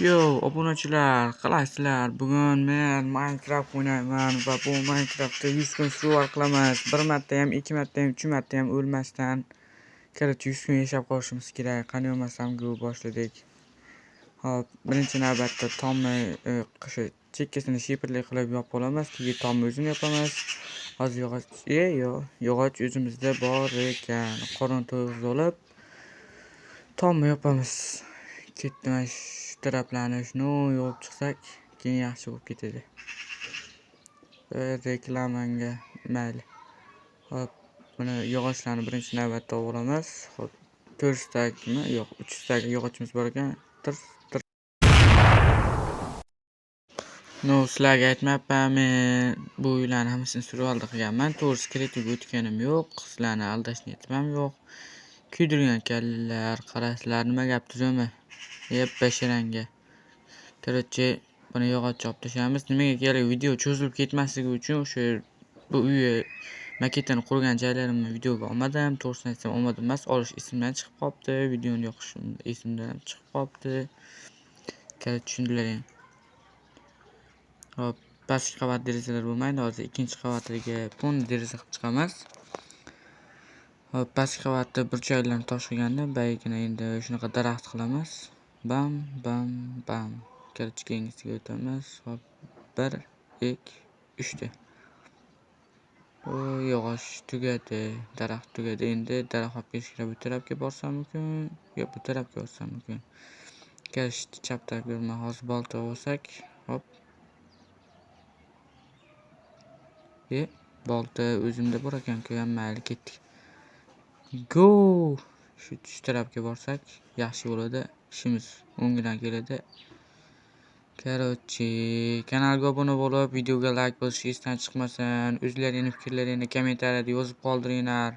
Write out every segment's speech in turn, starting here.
Yo, obunachilar, qalaysizlar? Bugun men Minecraft o'ynayman va bu Minecraftda 100 kun survival qilamiz. Bir marta ham, ikki marta ham, uch marta ham o'lmasdan, короче, 100 kun yashab qolishimiz kerak. Qani bo'lmasam go boshladik. Hop, birinchi navbatda tomni o'sha chekkasini shiferli qilib yopib olamiz, keyin tomni o'zini yopamiz. Hozir yog'och, yo'q, yog'och o'zimizda bor ekan. Qorin to'yg'izib olib, tomni yopamiz. Ketdi mana shu taraflarni shuni yopib chiqsak, keyin yaxshi bo'lib ketadi. Reklamanga mayli. Hop, buni yog'ochlarni birinchi navbatda olamiz. Hop, 4 stakmi? Yo'q, 3 stak yog'ochimiz bor ekan. Tir, tir. No, sizlarga aytmayapman, men bu uylarni hammasini survivalda qilganman. To'g'risi kreativga o'tganim yo'q. Sizlarni aldash niyatim ham yo'q. Kuydirgan kallalar, qarasizlar, nima gap tuzumi? Yep, basharanga. Короче, buni yog'och olib tashlaymiz. Nimaga kerak? Video cho'zilib ketmasligi uchun o'sha bu uyi maketini qurgan joylarimni videoga olmadim. To'g'risini aytsam, olmadim emas, olish esimdan chiqib qolibdi. Videoni yoqish esimdan ham chiqib qolibdi. Короче, tushundilaring. Hop, pastki qavat derazalar bo'lmaydi. Hozir ikkinchi qavatiga полный deraza qilib chiqamiz. Hop, pastki qavatda burchaklarni tosh qilgandim. Boyagina endi shunaqa daraxt qilamiz. Bam, bam, bam. Короче, keyingisiga o'tamiz. Hop, 1, 2, 3 ta. O, yog'och tugadi, daraxt tugadi. Endi daraxt olib kelish kerak. Bu tarafga borsam mumkin, yo'q, bu tarafga borsam mumkin. Kelish chap tarafga yurma. Hozir bolta olsak, hop. Bolta o'zimda bor ekan-ku, mayli ketdik. Go! Shu tarafga borsak yaxshi bo'ladi. Ishimiz o'ngidan keladi. Короче, kanalga obuna bo'lib, videoga like bosish esdan chiqmasin. O'zlaringni fikrlaringni kommentariyada yozib qoldiringlar.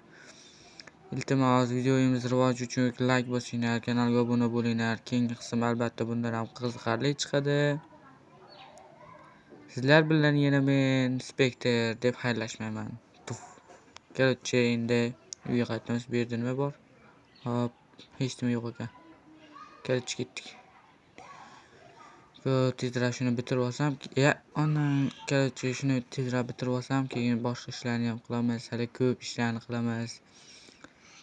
Iltimos, videomiz rivoji uchun like bosinglar, kanalga obuna bo'linglar. Keyingi qism albatta bundan ham qiziqarli chiqadi. Sizlar bilan yana men Spectre deb xayrlashmayman. Tuf. Короче, endi uyga qaytamiz. Bu yerda nima bor? Hop, hech nima yo'q ekan. Короче, ketdik. Tezroq shuni bitirib olsam, ya, onam, короче, shuni tezroq bitirib olsam, keyin boshqa ishlarni ham qilamiz. Hali ko'p ishlarni qilamiz.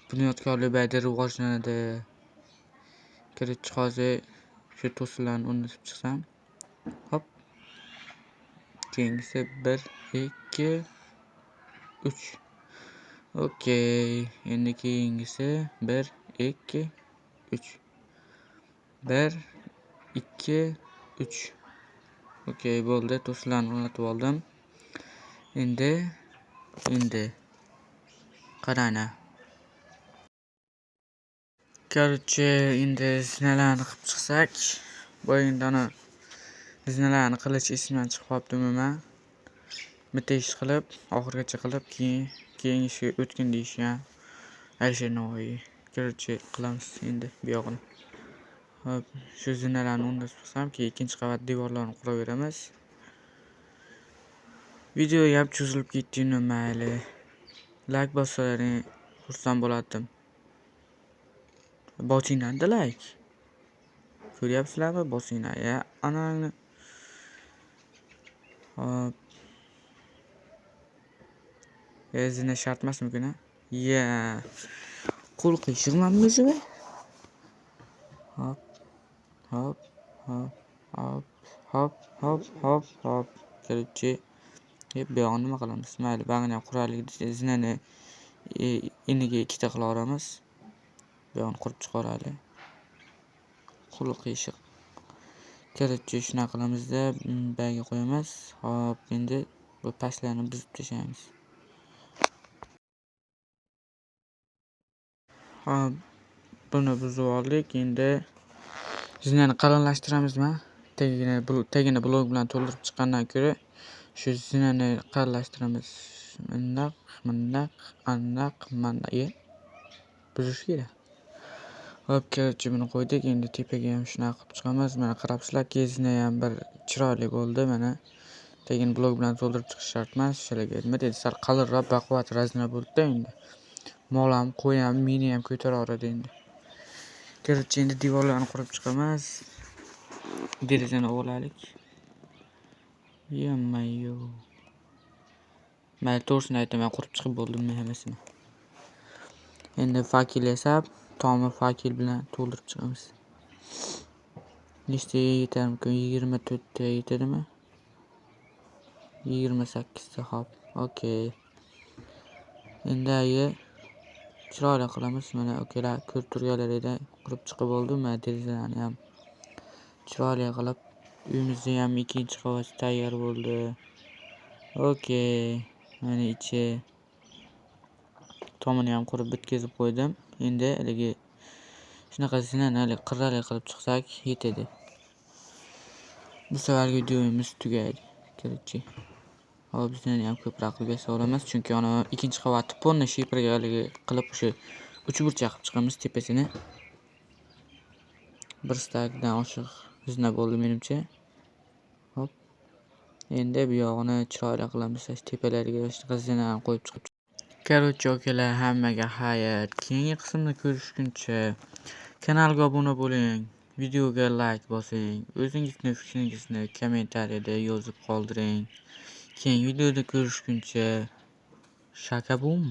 Bunyodkorlik bayda rivojlanadi. Короче, hozir shu to'sinlarni o'rnatib chiqsam, hop. Keyingisi 1, 2, 3. Okey, endi keyingisi 1, 2, 3. 1, 2, 3. Okey, bo'ldi. To'sinlarni o'rnatib oldim. Endi qarang. Короче, endi zinalarni qilib chiqsak, boyagi ana zinalarni qilish esimdan chiqib qolibdi umuman. Bitta ish qilib, oxirigacha qilib, keyin keyingi ishga o'tgin deyishgan. Alisher Navoiy. Короче, qilamiz endi bu yog'ini. Hop, shu zinalarni o'rnatib chiqsam, keyin ikkinchi qavat devorlarni quraveramiz. Video ham cho'zilib ketdi, mayli. Like bossalaring xursand bo'lardim. Bosinglar-da like. Ko'ryapsizlarmi? Bosinglar. Ya, onangni. Hop. Zina shart emasmikin a? Ya. Qo'l qiyshiqmanmi o'zi? Hop. Hop, hop, hop, hop, hop, hop, hop. Короче, bu yog'ini nima qilamiz? Mayli, bag'ini ham quraylik. Zinani iniga ikkita qila olamiz. Bu yog'ini qurib chiqaraylik. Qo'li qiyshiq. Короче, shunaqa qilamizda, buyoqqa qo'yamiz. Hop, endi bu pastlarni buzib tashlaymiz. Hop, buni buzib oldik. Endi zinani qalinlashtiramizmi? Tagini blok bilan to'ldirib chiqqandan ko'ra shu zinani qalinlashtiramiz. Bundoq, bundoq, andoq, mandoq. Buzish kerak. Hop, короче, buni qo'ydik. Endi tepaga ham shunaqa qilib chiqamiz. Mana qarabsizlarki, zina ham bir chiroyli bo'ldi mana. Tagini blok bilan to'ldirib chiqish shart emas. Shularga nima deydi, sal qalinroq, baquvvatroq zina bo'ldi-da endi. Mol ham, qo'y ham, meni ham ko'tara oladi endi. Короче, endi devorlarni qurib chiqamiz. Derazani olaylik. Ё-моё. Mayli, to'g'risini aytaman, qurib chiqib bo'ldim men hammasini. Endi факел yasab, tomni факел bilan to'ldirib chiqamiz. Nechtaga yetarmikin? 24 ta yetadimi? 28 ta, hop, okey. Endi chiroyli qilamiz. Mana, okalar, ko'rib turganlaringdek qurib chiqib bo'ldim. Mana derazalarni ham chiroyli qilib, uyimizni ham ikkinchi qavati tayyor bo'ldi. Okey. Mana ichi, tomini ham qurib bitkazib qo'ydim. Endi haligi shunaqa zinani haligi qirrali qilib chiqsak yetadi. Bu safargi videomiz tugaydi. Короче. Hop, zinani ham ko'proq qilib yasa olamiz, chunki ana ikkinchi qavatni полный shiferga haligi qilib, o'sha uchburchak qilib chiqamiz tepasini. Bir stakdan oshiq zina bo'ldi menimcha. Hop. Endi bu yog'ini chiroyli qilamiz, shu tepalariga shunaqa zinani qo'yib chiqib. Короче, okalar, hammaga xayr. Keyingi qismda ko'rishguncha kanalga obuna bo'ling, videoga like bosing, o'zingizni fikringizni kommentariyada yozib qoldiring. Keyingi videoda ko'rishguncha shakabum.